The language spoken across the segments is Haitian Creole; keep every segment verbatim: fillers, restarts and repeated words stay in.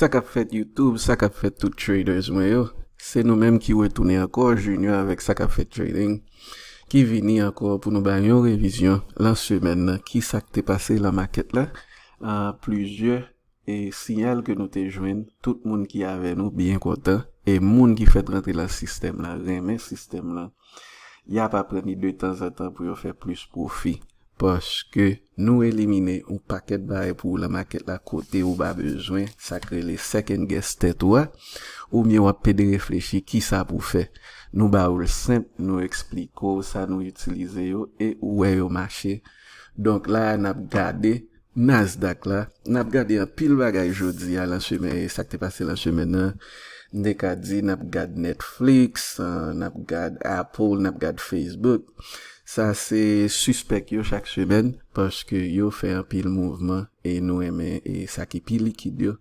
Sa k ap fèt YouTube, sa k ap fèt tout traders mwen yo. Se nou menm ki retounen ankò, Junior avèk Sa k ap fèt Trading, ki vini ankò pou nou ba yon revizyon lan semèn nan, ki sa k te pase lan makèt la. An plizyè e siyal ke nou te jwenn, tout moun ki avè nou byen kontan, e moun ki fèt rantre lan sistèm la, renmen sistèm la, y ap aprann li de tanzantan pou yo fè plis pwofi. Paske nou elimine yon pakèt bagay pou ou lan makèt la kote ou pa bezwen, sa k rele second guess tèt ou a, oubyen w ap pede reflechi kisa pou fè. Nou ba ou l senp, nou eksplike w sa nou itilize yo e ou wè yo mache. Donk la a n ap gade Nasdaq la, n ap gade anpil bagay jodi a lan semèn, sa k te pase lan semèn nan. M te ka di n ap gad Netflix, n ap gad Apple, n ap gad Facebook. Sa se sispèk yo chak semèn, paske yo fè anpil mouvman e nou renmen e sa ki pi likid yo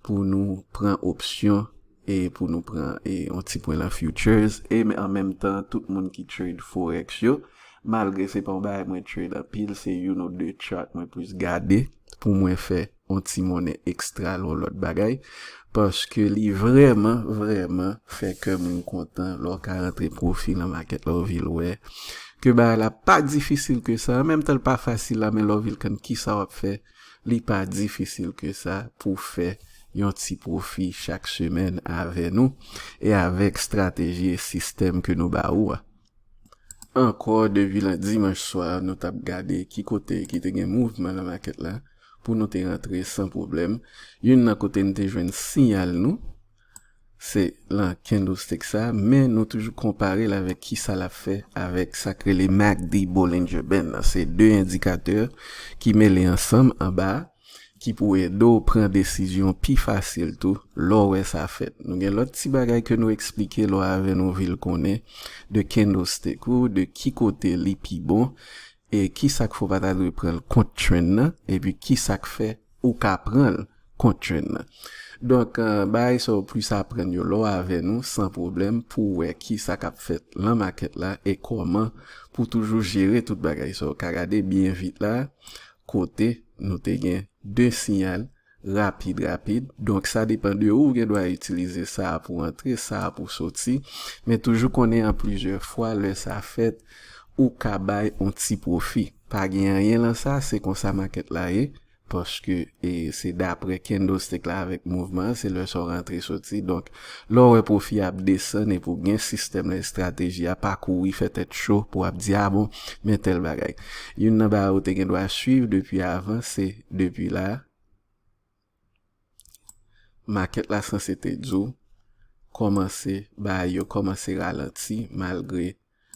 pou nou pran opsyon e pou nou pran e yon ti pwen lan futures e an menm tan tout moun ki trade forex yo, malgre se pa yon bagay mwen trade anpil, se youn ou de chart mwen plis gade pou mwen fè yon ti monnen ekstra lan lòt bagay, paske li vrèman vrèman fè kè moun kontan lè w ka rantre pwofi lan makèt la, w vin wè ke bagay la pa difisil ke sa, an menm tan l pa fasil la, men lè w vin konn kisa w ap fè, li pa difisil ke sa pou fè yon ti pwofi chak semèn avè nou e avèk estrateji e sistèm ke nou ba ou a. Ankò depi lan dimanch swa nou t ap gade ki kote ki te gen mouvman lan makèt la pou nou te rantre san pwoblèm. Youn nan kote n te jwenn siyal nou se lan candlestick sa, men nou toujou konpare l avèk kisa l ap fè avèk sa k rele MACD Bollinger Band nan. Se de endikatè ki mele ansanm anba a ki pou ede w pran desizyon pi fasil tou lè w wè sa fèt. Nou gen lòt ti bagay ke nou eksplike lè w avè nou vin konnen de candlestick ou, de ki kote li pi bon, e kisa k fè w pa ta dwe pran l kont trend nan, epi kisa k fè ou ka pran l kont trend nan. Donk, bagay sa yo plis aprann yo lè w avè nou san pwoblèm pou w wè kisa k ap fèt lan makèt la e kòman pou toujou jere tout bagay sa yo. Ka gade byen vit la, kote nou te gen de siyal rapid, rapid. Donk, sa depann de ou, ou gen dwa itilize sa a pou antre, sa a pou soti. Men toujou konnen an plizyè fwa, lè sa fèt, ou ka bay yon ti pwofi. Pa gen anyen lan sa, se konsa makèt la ye. Paske e, se daprè candlestick la avèk mouvman an, se lè sa w rantre soti. Donk, lè w wè pwofi ap desann epi w gen sistèm la, estrateji a, pa kouri fè tèt cho pou w ap di, a bon, men tèl bagay. Youn nan bagay ou te gen dwa swiv depi avan, se depi la a, makèt la sanse te di w kòmanse, bagay yo kòmanse ralanti, malgre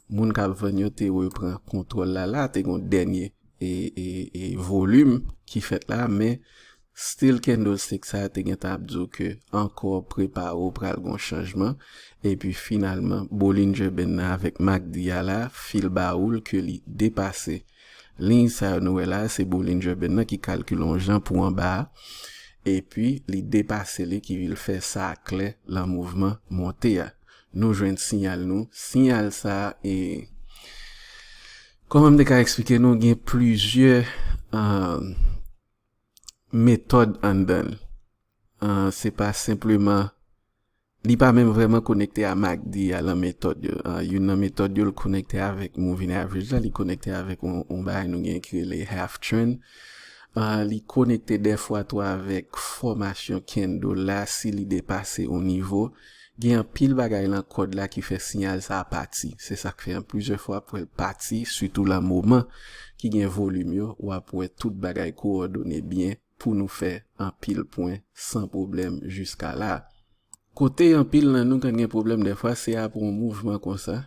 moun k ap vann yo te repran kontwòl la, la te gen yon dènye e, e, e volim ki fèt la, men still candlestick sa te gentan ap di w ke ankò prepare w pral gen yon chanjman, epi finalman Bollinger Band nan avèk MACD a la, fil ba ou l ke li depase liy sa yo nou wè la, se Bollinger Band nan ki kalkile yon jan pou anba a, epi li depase li ki vin fè sa klè lan mouvman monte a. Nou jwenn siyal nou, siyal sa e kòman m te ka eksplike nou, gen plizyè uh, metòd anndan l. Uh, se pa senpleman, li pa menm vrèman konekte a MACD a lan metòd yo. Uh, youn nan metòd yo, l konekte avèk moving average la, li konekte avèk yon, yon bagay nou gen ki rele half trend. Uh, li konekte dèfwa tou avèk fòmasyon candle la, si li depase yon nivo. Gen anpil bagay lan kòd la ki fè siyal sa a pati. Se sa k fè an plizyè fwa pou l pati, sitou lan moman ki gen volim yo, w ap wè tout bagay kowòdone byen pou nou fè anpil pwen san pwoblèm jiska la. Kote anpil nan nou konn gen pwoblèm dèfwa, se apre yon mouvman konsa.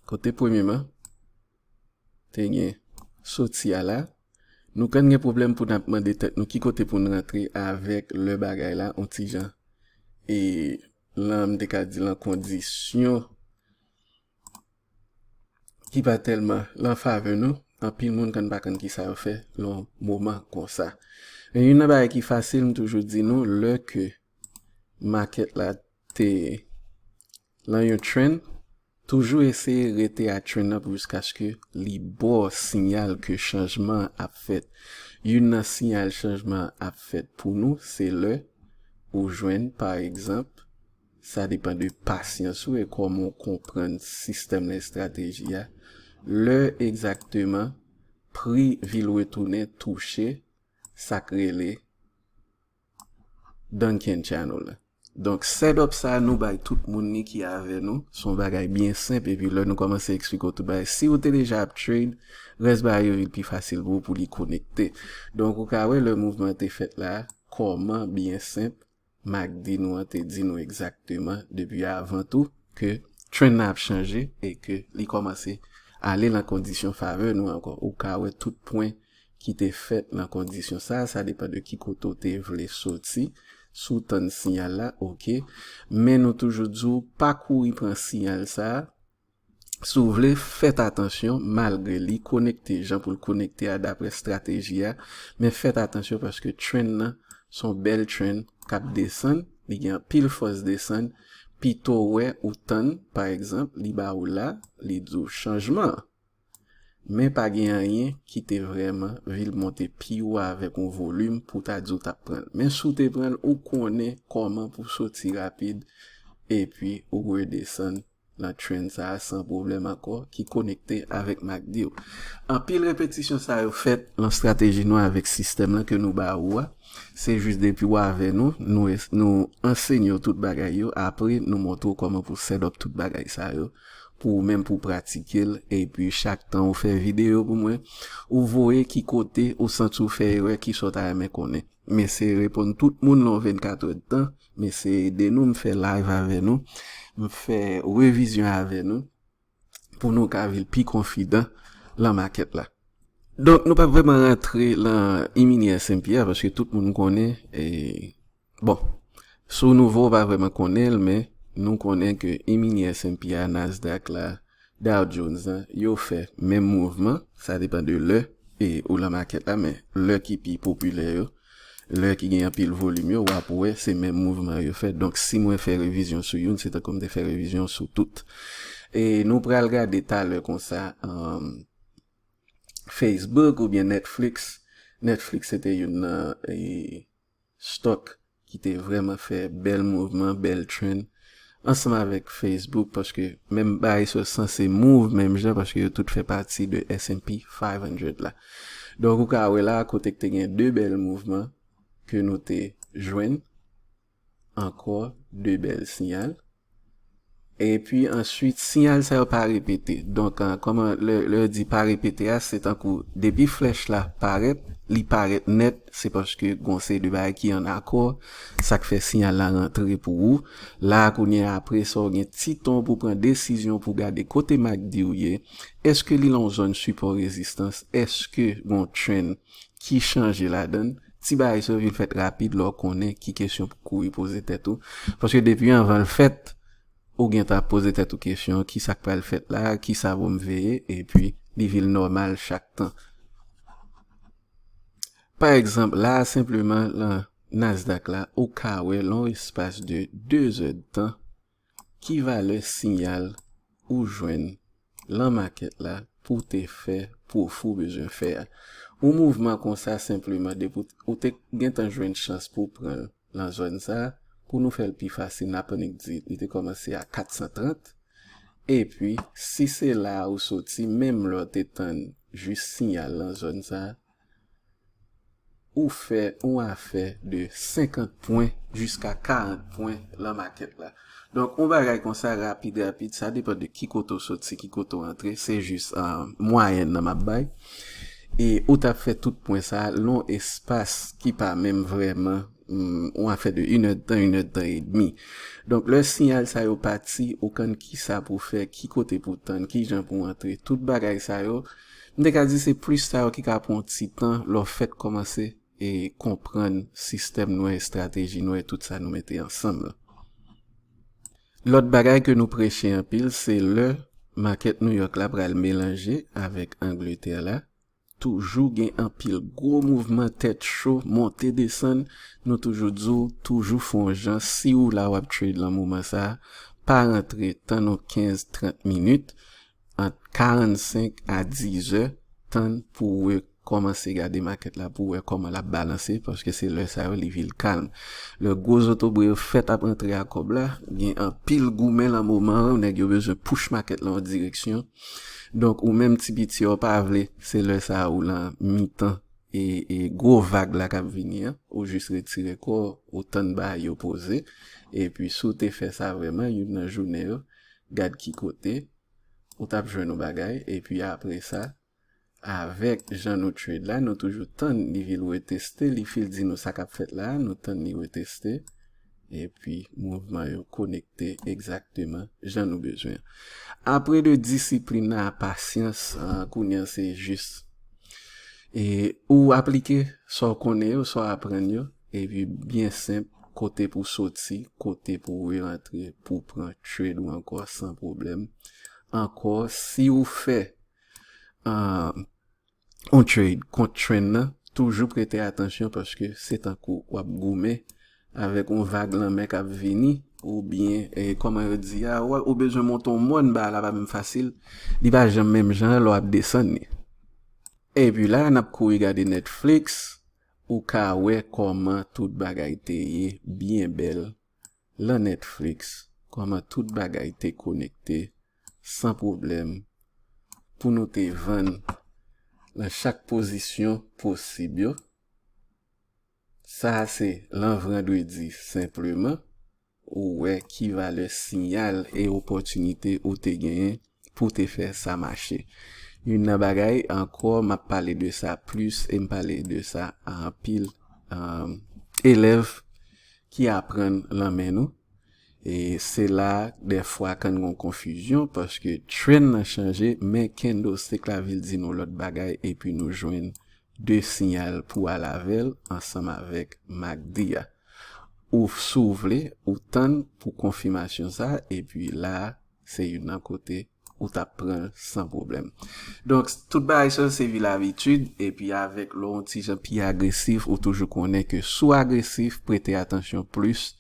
Kote premyeman, te gen soti a la. Nou konn gen pwoblèm pou n ap mande tèt nou ki kote pou n rantre avèk lè bagay la, yon ti jan. E lan m te ka di lan kondisyon ki pa tèlman lan favè nou, anpil moun konn pa konn kisa yo fè lan moman konsa. Men youn nan bagay ki fasil, m toujou di nou, lè ke makèt la te lan yon trend, toujou eseye rete a trend nan pou jiskaske li ba w siyal ke chanjman an ap fèt. Youn nan siyal chanjman ap fèt pou nou, se lè ou jwenn, pa egzanp, sa depann de pasyans ou e kòman w konprann sistèm la, estrateji a, lè egzakteman pri vil retounen touche sa k rele Duncan Channel la. Donk, setup sa a, nou bay tout moun li ki avè nou. Se yon bagay byen senp, epi lè nou kòmanse eksplike w tout bagay, si w te deja ap trade, rès bagay yo vin pi fasil pou ou pou li konekte. Donk, ou ka wè lè mouvman an te fèt la, kòman byen senp, MACD nou an te di nou egzakteman depi avan tou ke trend nan ap chanje e ke li kòmanse ale nan kondisyon favè nou ankò. Ou ka wè tout pwen ki te fèt nan kondisyon sa a, sa depann de ki kote w te vle soti, si w tann siyal la, oke. Men nou toujou di w, pa kouri pran siyal sa a. Si w vle, fèt atansyon, malgre li konekte jan pou l konekte a daprè estrateji a, men fèt atansyon paske trend nan se yon bèl trend k ap desann, li gen anpil fòs desann, pito w wè ou tann, pa egzanp, li ba ou la, li di w chanjman. Men pa gen anyen ki te vrèman vin monte pi wo avèk yon volim pou w ta di w t ap pran l. Men si w te pran l, ou konnen kòman pou w soti rapid, epi ou redesann nan trend sa a san pwoblèm ankò, ki konekte avèk MACD yo. Anpil repetisyon sa yo fèt nan estrateji nou avèk sistèm lan ke nou ba ou a. Se jis depi w avè nou, nou, es- nou ansenye w tout bagay yo, apre nou montre w kòman pou setup tout bagay sa yo, pou ou menm pou pratike l, epi chak tan ou fè videyo pou mwen, ou voye ki kote ou santi w fè erè, kisa w ta renmen konnen. M eseye reponn tout moun lan vennkat èdtan, m eseye ede nou, m fè live avè nou, m fè revizyon avè nou, pou nou ka vin pi konfidan lan makèt la. Donk, nou p ap vrèman rantre lan E-mini S and P a, paske tout moun konnen, e, bon, si w nouvo, w pa vrèman konnen l, men nou konnen ke E-mini S and P a, Nasdaq la, Dow Jones la, yo fè menm mouvman, sa depann de lè, e, ou lan makèt la, men lè ki pi popilè yo, lè ki gen anpil volim yo, w ap wè se menm mouvman yo fè. Donk, si mwen fè revizyon sou youn, se tankou m te fè revizyon sou tout. E nou pral gade talè konsa, um, Facebook oubyen Netflix. Netflix se te youn nan, e, stock ki te vrèman fè bèl mouvman, bèl trend, ansanm avèk Facebook, paske menm bagay sa sanse move menm jan, paske yo tout fè pati de S and P five hundred la. Donk, ou ka wè la, kote k te gen de bèl mouvman ke nou te jwenn, ankò de bèl siyal. Epi answit, siyal sa yo pa repete. Donk, an, kòman lè, lè yo di pa repete a, se tankou depi flèch la parèt, li parèt nèt, se paske gon seri de bagay ki an akò, sa k fè siyal la rantre pou ou. La a, kounye a, apre sa, w gen ti tan pou pran desizyon pou gade kote MACD ou ye. Èske li lan yon zòn sipò rezistans? Èske gon trend ki chanje ladan l? Ti bagay sa yo vin fèt rapid lè w konnen ki kesyon pou kouri poze tèt ou. Paske depi anvan l fèt, ou gentan ap poze tèt ou kesyon, ki sa k pral fèt la, ki sa pou m veye, epi li vin nòmal chak tan. Pa egzanp, la a senpleman lan Nasdaq la, ou ka wè lan yon espas de de zèdtan, ki valè siyal ou jwenn lan makèt la pou te fè pwofi w bezwen fè a. Yon mouvman konsa senpleman depi w te gentan jwenn chans pou w pran l lan zòn sa a, pou nou fè l pi fasil, n ap annik di li te kòmanse a kat san trant. Epi, si se la a ou soti, menm lè w te tann jis siyal lan zòn sa a, ou fè yon afè de senkant pwen jiska karant pwen lan makèt la. Donk, yon bagay konsa rapid, rapid, sa depann de ki kote w soti, ki kote w antre, se jis, ah, mwayèn nan m ap bay. E ou t ap fè tout pwen sa a lan yon espas ki pa menm vrèman, hmm, yon afè de inèdtan, inèdtan edmi. Donk, lè siyal sa yo pati, ou konn ki sa pou fè, ki kote pou tann, ki jan pou antre, tout bagay sa yo, m te ka di se plis sa yo ki ka pran yon ti tan lè w fèk kòmanse e konprann sistèm nou an, estrateji nou an, e tout sa nou mete ansanm lan. Lòt bagay ke nou preche anpil, se lè makèt Nouyòk la pral melanje avèk Angletè la. Toujou gen anpil gwo mouvman tèt cho, monte desann. Nou toujou di w, toujou fè yon jan, si w la w ap trade lan moman sa a, pa rantre, tann yon kenz, trant minit, ant karannsenk a dizè, tann pou w kòmanse gade makèt la pou wè kòman l ap balanse, paske se lè sa yo li vin kalm. Lè gwo zotobre yo fèt ap antre a kòb la, gen anpil goumen lan moman an, nèg yo bezwen push makèt la yon direksyon. Donk, ou menm ti piti, ou pa vle, se lè sa ou lan mitan e, e gwo vag la k ap vini an, ou jis retire kò w, ou tann bagay yo poze, epi si w te fè sa vrèman, youn nan jounen yo, gad ki kote, ou t ap jwenn yon bagay, epi apre sa, avèk jan nou trade la, nou toujou tann li vin reteste, li fil di nou sa k ap fèt la, nou tann li reteste, epi mouvman yo konekte egzakteman jan nou bezwen. Apre de disiplin la, pasyans, ah, kounye a se jis. E ou aplike sa w konnen yo, sa w aprann yo, epi byen senp, kote pou soti, kote pou rerantre, pou pran trade ou ankò san pwoblèm. Ankò, si ou fè, ah, yon trade kont trend nan, toujou prete atansyon paske se tankou w ap goumen avèk yon vag lanmè k ap vini, oubyen, e, kòman yo di a, w, ou bezwen monte yon mòn, bagay la pa menm fasil, li pa janm menm jan lè w ap desann li. Epi la, n ap kouri gade Netflix, ou ka wè kòman tout bagay te ye byen bèl lan Netflix, kòman tout bagay te konekte san pwoblèm pou nou te vann lan chak pozisyon posib yo. Sa a se lan vandredi senpleman, ou wè ki valè siyal e opòtinite ou te genyen pou te fè sa mache. Youn nan bagay ankò, m ap pale de sa plis e m pale de sa a anpil, um, elèv ki aprann lan men nou. E se la, dèfwa, kan gon konfizyon, paske trend nan chanje, men candlestick la vin di nou lòt bagay, epi nou jwenn de siyal pou al avè l ansanm avèk MACD a. Ou, si w vle, ou tann pou konfimasyon sa, epi la, se youn nan kote ou t ap pran l san pwoblèm. Donk, tout bagay sa yo se vi labitid, epi avèk lè w yon ti jan pi agresif, ou toujou konnen ke si w agresif, prete atansyon plis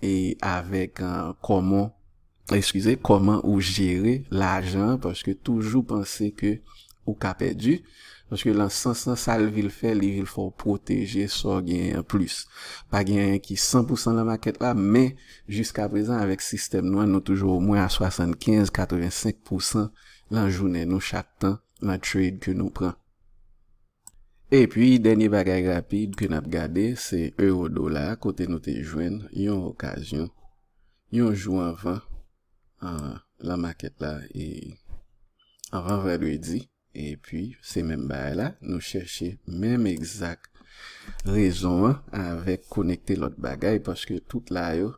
e avèk, ah, kòman, eskize, kòman ou jere lajan an, paske toujou panse ke ou ka pèdi. Paske lan sans lan, sa l vin fè, li vin fè w pwoteje sa w genyen an plis. Pa gen anyen ki san pou san lan makèt la, men jiska prezan, avèk sistèm nou an, nou toujou omwen a swasannkenz, katrevensenk pou san lan jounen nou chak tan, lan trade ke nou pran. Epi, dènye bagay rapid ke n ap gade, se ewo dola, kote nou te jwenn yon okazyon, yon jou anvan, ah, lan makèt la, e anvan vandredi, epi se menm bagay la, nou chèche menm egzak rezon an avèk konekte lòt bagay, paske tout la yo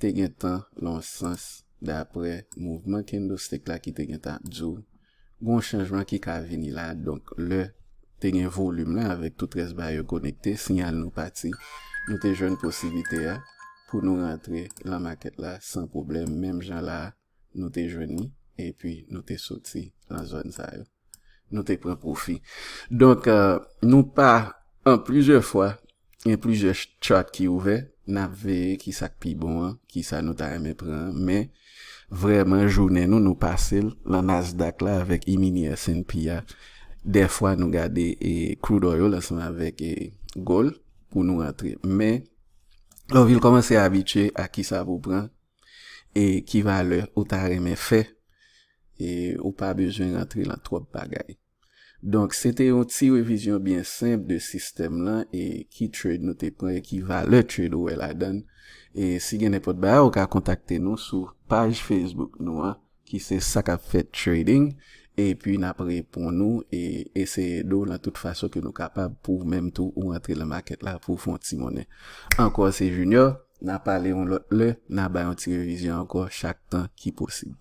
te gentan lan sans daprè mouvman candlestick la ki te gentan ap di w gon chanjman ki ka vini la. Donk, lè te gen volim la avèk tout rès bagay yo konekte, siyal nou pati, nou te jwenn posiblite a pou nou rantre lan makèt la san pwoblèm, menm jan la nou te jwenn li, epi nou te soti lan zòn sa yo. Nou te pran pwofi. Donk, eh, nou pa, an plizyè fwa, gen plizyè ch-, chart ki ouvè, n ap veye ki sa k pi bon an, ki sa nou ta renmen pran an, men vrèman jounen nou, nou pase l lan Nasdaq la avèk E-mini S and P a. Dèfwa nou gade, e, crude oil ansanm avèk, e, gold pou nou rantre. Men, lè w vin kòmanse abitye a ki sa pou pran, e ki valè ou ta renmen fè, e ou pa bezwen rantre lan twòp bagay. Donk, se te yon ti revizyon byen senp de sistèm lan e ki trade nou te pran e ki valè trade ou wè ladan l. E si gen nenpòt bagay, ou ka kontakte nou sou paj Facebook nou an, ki se Sa K ap Fèt Trading, epi n ap reponn ou e eseye ede w lan tout fason ke nou kapab pou ou menm tou ou rantre lan makèt la pou w fè yon ti monnen. Ankò, se Junior, n a pale yon lòt lè, n a bay yon ti revizyon ankò chak tan ki posib.